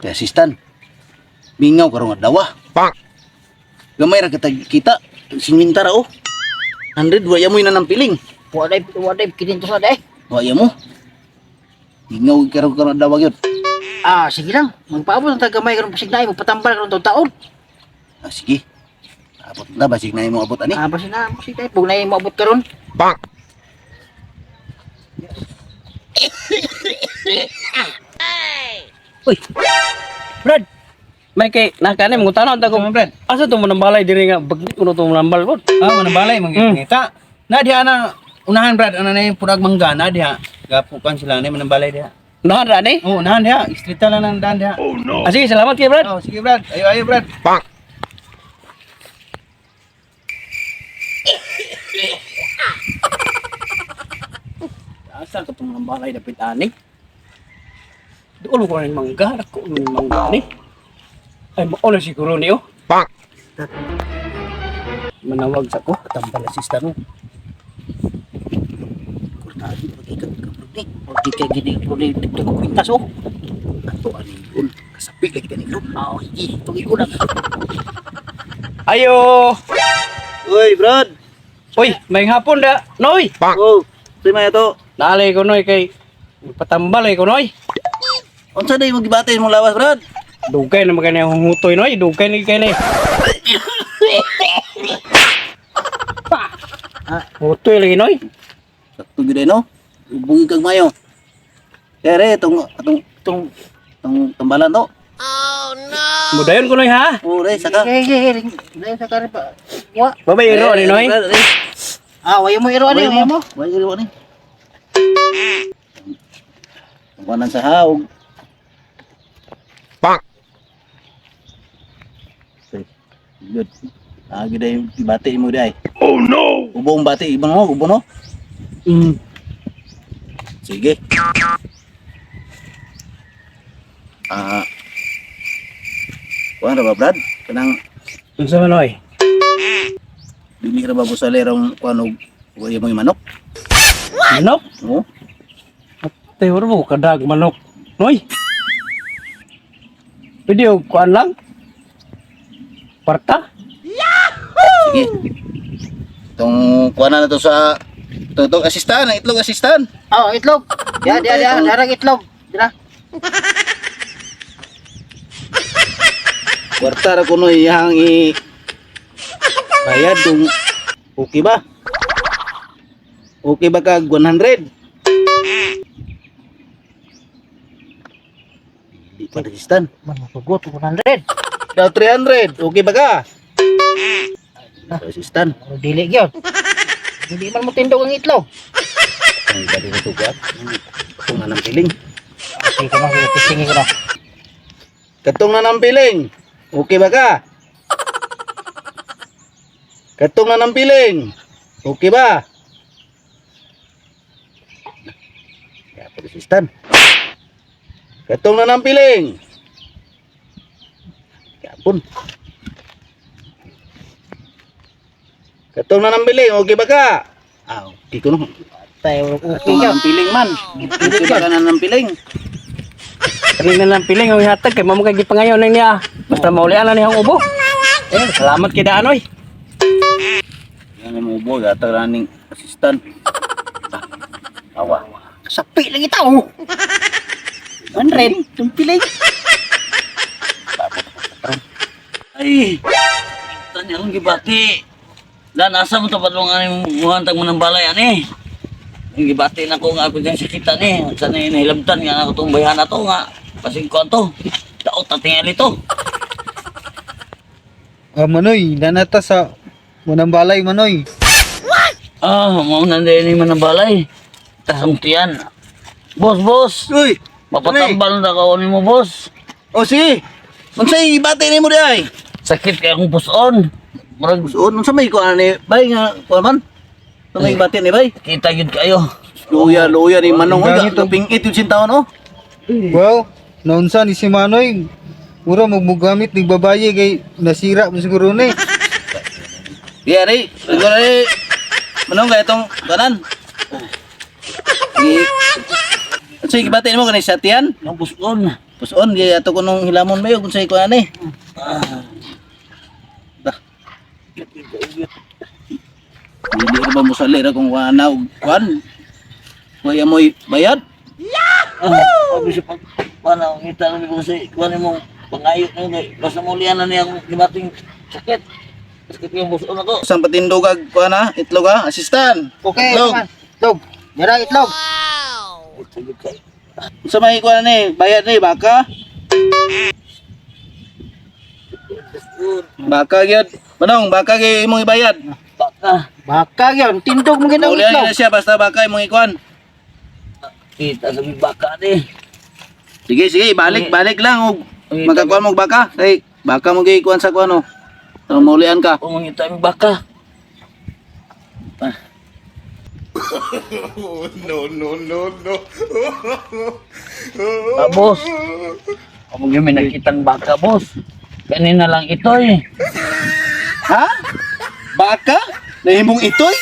Kay assistant. Mingaw karong adlaw. Gamay ra kita kita. Siminta ra oh. 100 waya mo na ng piling. Waday, waday, kinintos na day. Waya mo. Mingaw karong karong adlaw gyud. Ah, sige lang. Magpaabot ang tagamay karon pasig na, magpatambal karon taon taon. Ah, sige. Abot na basig na imo abot ani. Ah, basig na, basig na, pug na mo abot karon. Uy. Brad. May kay nakani mo tanon ta ko. Ano, Brad? Asa to mo nang balay diri nga bagit kuno to mo nambal bod. Ah, manang balay mangita. Na diha na unahan Brad, ana na yung purag mangga na diha. Gapukan sila na manang balay diha. Unahan ra ni. Oh, unahan diha, istrita lang ang daan diha. Ah, sige, salamat kay Brad. Oh, sige Brad. Ayo ayo Brad. Asa ka to mo nang balay dapit ani? Duol ko ning mangga, dako ning mangga ni. Ay mao na siguro ni oh. Manawag sa ko. Tambal assistant mo. Kurtado pag ikat ka bro ni. Og di kay gini problema dito ko kwintas oh. Ato ani yun. Kasapi lagi kani bro. Ah, sige, tugi ko lang. Ayo. Uy, Brad. Uy, may hapon da. Noy. Oh, say may ato. Naalay ko noy kay patambal ko noy. Unsa day mo gibati imong lawas, Brad? Dugay na magani ang hutoy noy, dugay ni kay ni. Ah, hutoy lagi noy. Sakto gyud ay, no. Ubungin kag mayo. Ere, tong atong tong tong tambalan to. Mudayon ko noy ha. Oh, re, saka. Sige, sige, sige. Dai sa kare pa. Wa. Babay iro ni noy. Brad, re. Ah, wayo mo iro ani, wayo mo. Wayo iro ani. Tungkanan sa haog. Pak. Good. Ah, gid ay ibati mo day. Oh no. Ubong bati ibon mo, ubo no. Sige. Ah. Kuan ra ba Brad? Kanang Unsa man noy? dili ra ba mo sa lerong kuan og wa mo manok? Manok? Oo. Te oro mo kadag manok. Noy. Pwede og kuan lang. Parta? Sige. Itong kuan na to sa itong asistan, ang itlog asistan. Oh, itlog. Ya, dia, dia, darang itlog. Dira. Kwarta ra kuno iyang i bayad kung okay ba? Okay ba kag 100? Di pa resistan. Man masugot 100. Daw 300, okay ba ka? Resistan. Pero dili gyud. Dili man mo tindog ang itlog. Ang dali na tugat. Katong na ng piling. Sige ko na, sige, testingin ko na. Katong na ng piling. Okay ba ka? Katong na ng piling. Okay ba? Ya, persistan. Katong na ng piling. Kapon. Katong na ng piling, okay ba ka? Ah, okay ko no. Tayo okay Katong na gyud. ng piling man. Okay ba ka na ng piling? Kanina lang piling ang ihatag kay mamo kay gipangayon na niya. Basta maulian na niya ang ubo. Eh, salamat kay daan oy. Yan ang ubo, gata running assistant. Ah, awa. Sapi lagi tao. 100, tung piling. Ay, tanya akong gibati. Dan asa mo to padung ani muhantag mo ng balay ani. Ang gibati na ko nga ako dyan sakita ni. Sa ni nahilabtan nga ako tong bayhan na to nga. Pasig ko to. Daot na tingali to. Ah, Manoy, nanata sa Manambalay, Manoy. Ah, mao na din ni man ng balay. Tasamtiyan. Boss, boss. Uy! Mapatambal na ka ni mo, boss. O sige! Unsay ibati nimo di ay? Sakit kay akong puson. Murag Suon unsa may kuan ni bay nga kuan man? Unsa may ibati ni bay? kita yun kayo. Luya luya ni manong oy, Gamit, oh. pingit yung sintaon oh. Well, naunsa ni si Manoy. Mura magmugamit ni babaye kay nasira mo siguro ni. Di ari, siguro ni manong kay itong kanan. Gi. Unsay gibati nimo kani sa tiyan? Nang puson. Puson di ato ko nung hilamon mayo kung say kuan eh. Dah. Hindi ra ba musali ra kung kuan na og kuan. Waya mo'y bayad. Ah, abi sa pag pana ngita lang ko kasi kuan mo pangayo na kay basta mo lian na niya akong gibating sakit. Sakit yung puson ako. Sang patindog ag kuan ha, itlog ha, assistant. Okay, Itlog. man. Itlog. Dira itlog. Sakit kay. Unsa may kuan ni, bayad ni baka? Baka gyud. Manong, baka kay imong ibayad. Baka Baka gyud, tindog mo ginang Ulian itlog. na siya basta baka imong ikuan. kita sa may baka ni. Sige, sige, balik, balik lang og magakuan mo og baka. Kay baka mo gikuan sa kuan oh. Para maulian ka. O mangita mi baka. Ah. No, no, no, no. Ah, boss. Ako yung may nakitang baka, boss. Kanina lang ito eh. Ha? Baka? Nahimong itoy?